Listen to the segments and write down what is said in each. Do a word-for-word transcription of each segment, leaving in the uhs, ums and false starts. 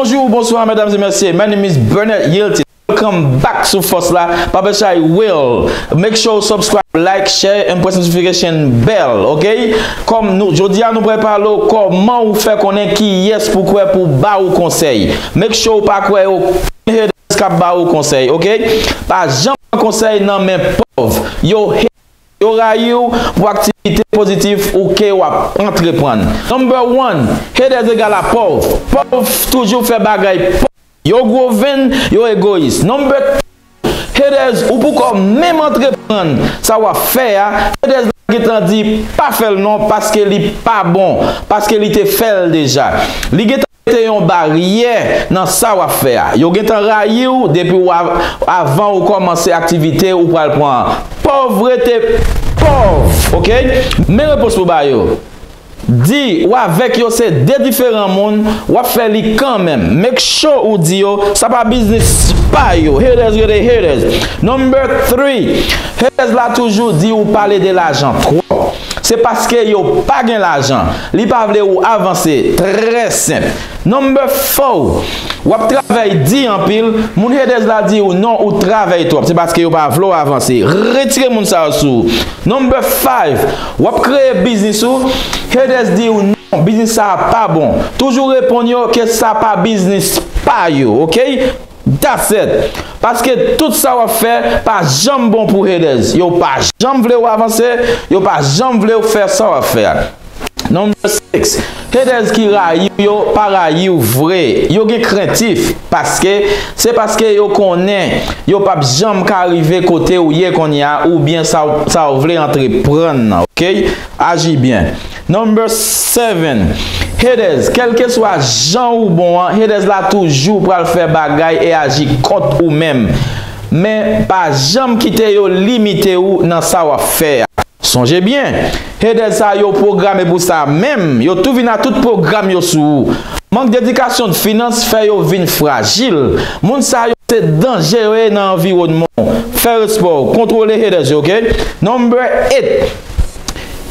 Bonjou, bonswa, medam e mesye. My name is Bernard Yilton. Welcome back sou Fòs la. Papa Chay Will. Make sure you subscribe, like, share, and press notification bell, ok? Kòm nou, jodi a nou pral pale w kòman ou fè konnen ki yès pou kwè pou ba ou konsèy. Make sure ou pa kwè yo k ap ba ou konsèy, ok? Pa janm pran konsèy nan men pòv. Yo hate, yo rayi w pou aktivite pozitif ou ke w ap antreprann. Number one, haters egal a pòv. Pòv toujou fè bagay pòv. Yo gwo venn, yo egoyis. Number two, haters, ou poko menm antreprann sa w ap fè a. Haters la gentan di pa fè l non, paske li pa bon, paske li te fè l deja. Li gentan mete yon baryè nan sa w ap fè a. Yo gentan rayi w depi w av-, avan ou kòmanse aktivite ou pral pran an. Pòv rete pòv, ok? Men repons pou ba yo. Di w avèk yo se de diferan moun, w ap fè li kanmenm. Make sure ou di yo sa pa biznis pa yo. Haters rete haters. Number three, haters la toujou di ou pale de lajan twòp. Se paske yo pa gen lajan. Li pa vle ou avanse. Trè senp. Number four, w ap travay di anpil. Moun haters la di ou non, ou travay twòp. Se paske yo pa vle w avanse. Retire moun sa yo sou ou. Number five, w ap kreye biznis ou. Haters di ou non, biznis sa a pa bon. Toujou reponn yo ke sa pa biznis pa yo, ok? That's it. Paske tout sa w ap fè pa janm bon pou haters. Yo pa janm vle w avanse, yo pa janm vle w fè sa w ap fè a. Number six, haters ki rayi w yo pa rayi w vre. Yo gen krentif, paske se paske yo konnen yo p ap janm ka rive kote w ye kounye a oubyen sa w, sa w vle antreprann nan, ok? Aji byen. Number seven, haters, kèlkeswa jan ou bon an, haters la toujou pral fè bagay e aji kont ou menm. Men pa janm kite yo limite ou nan sa w ap fè a. Sonje byen, haters sa yo pwograme pou sa menm, yo tou vin a tout pwogram yo sou ou. Mank dedikasyon de finans fè yo vin frajil. Moun sa yo se danje yo ye nan anviwònman w. Fè respè w, kontwole haters yo, ok? Number eight.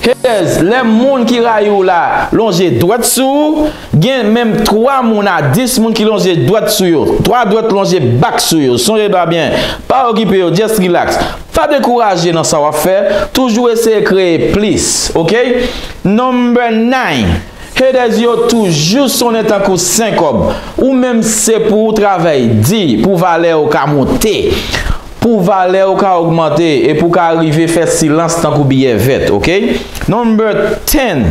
Haters, lè moun ki rayi w la lonje dwèt sou ou, gen menm twa moun a dis moun ki lonje dwèt sou yo. Twa dwèt lonje bak sou yo. Sonje sa byen. Pa okipe yo, just relax. Pa dekouraje nan sa w ap fè. Toujou eseye kreye plis, ok? Number nine. Haters yo toujou sonnen tankou senkòb. Ou menm se pou ou travay di, pou valè w ka monte, pou valè w ka ogmante, e pou w ka rive fè silans tankou biyè vèt, ok? Number ten.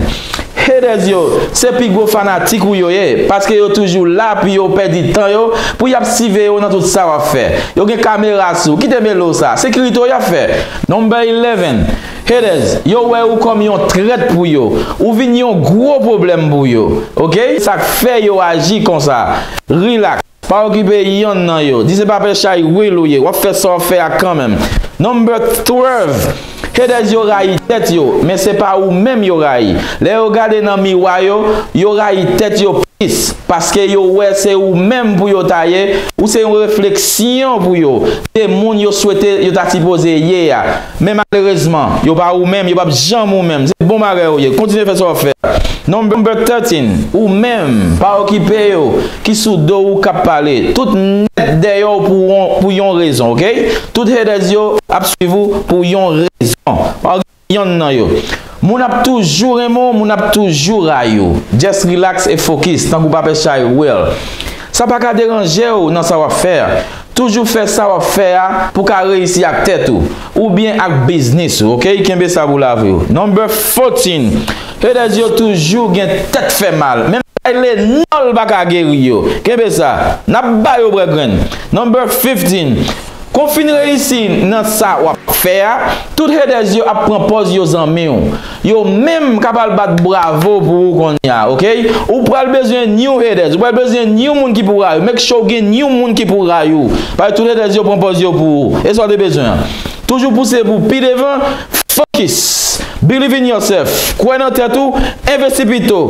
Haters yo, se pi gwo fanatik ou yo ye, paske yo toujou la pou yo pèdi tan yo, pou y ap siveye w nan tout sa w ap fè. Yo gen kamera sou, kite mele w sa, sekirite w y ap fè. Number eleven. Haters, yo wè ou kòm yon trèt pou yo. Ou vin yon gwo pwoblèm pou yo. Ok? Sa k fè yo aji konsa. Relax. Pa okipe yonn nan yo. Di se pa pè chay wil ou ye. W ap fè sa w ap fè a kanmenm. Number twelve. Haters yo rayi tèt yo, men se pa ou menm yo rayi. Lè yo gade nan miwa yo, yo rayi tèt yo plis, paske yo wè se ou menm pou yo ta ye, ou se yon refleksyon pou yo, de moun yo swete yo ta sipoze ye a. Men malerezman, yo pa ou menm, yo p ap janm ou menm. Se bon bagay ou ye. Kontinye fè sa w ap fè a. Number thirteen, ou menm, pa okipe yo ki sou do ou k ap pale. Tout nèt dèyè w pou yon, pou yon rezon, ok? Tout haters yo ap swiv ou pou yon rezon. Pa okipe yonn nan yo. Moun ap toujou renmen w, moun ap toujou rayi w. Just relax e focus, tankou Papa Chay Will. Sa pa ka deranje w nan sa w ap fè a. Toujou fè sa w ap fè a pou ka reyisi ak tèt ou, oubyen ak biznis ou, ok? Kenbe sa pou lavi w. Number fourteen. Haters yo toujou gen tèt fè mal. Menm Tylenol pa ka geri yo. Kenbe sa. N ap ba yo bwè grenn. Number fifteen. Kon w fin reyisi nan sa w ap fè a, tout haters yo ap pran pòz yo zanmi w. Yo menm k ap al bat bravo pou ou kounye a, ok? Ou pral bezwen new haters, ou pral bezwen new moun ki pou rayi w. Make sure w gen new moun ki pou rayi w. Paske tout haters yo pran pòz yo pou ou. E sa w te bezwen an. Toujou pouse pou pi devan, focus, believe in yourself, kwè nan tèt ou, envesti pito,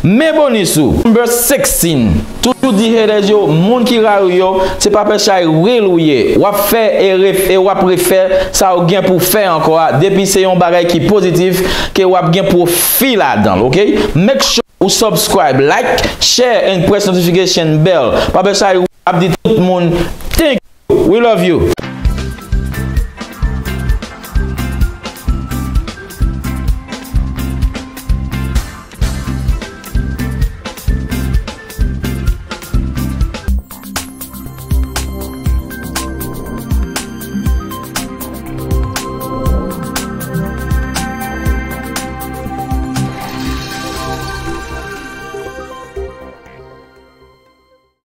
men bonis ou. Number sixteen. Toujou di haters yo, moun ki rayi w yo, se pa pè chay ril ou ye. W ap fè e ref-, e w ap refè sa w gen pou fè ankò a, depi se yon bagay ki pozitif, ke w ap gen pwofi ladan l, ok? Make sure subscribe, like, share and press notification bell. Papa Chari ap di tout moun, thank you. We love you.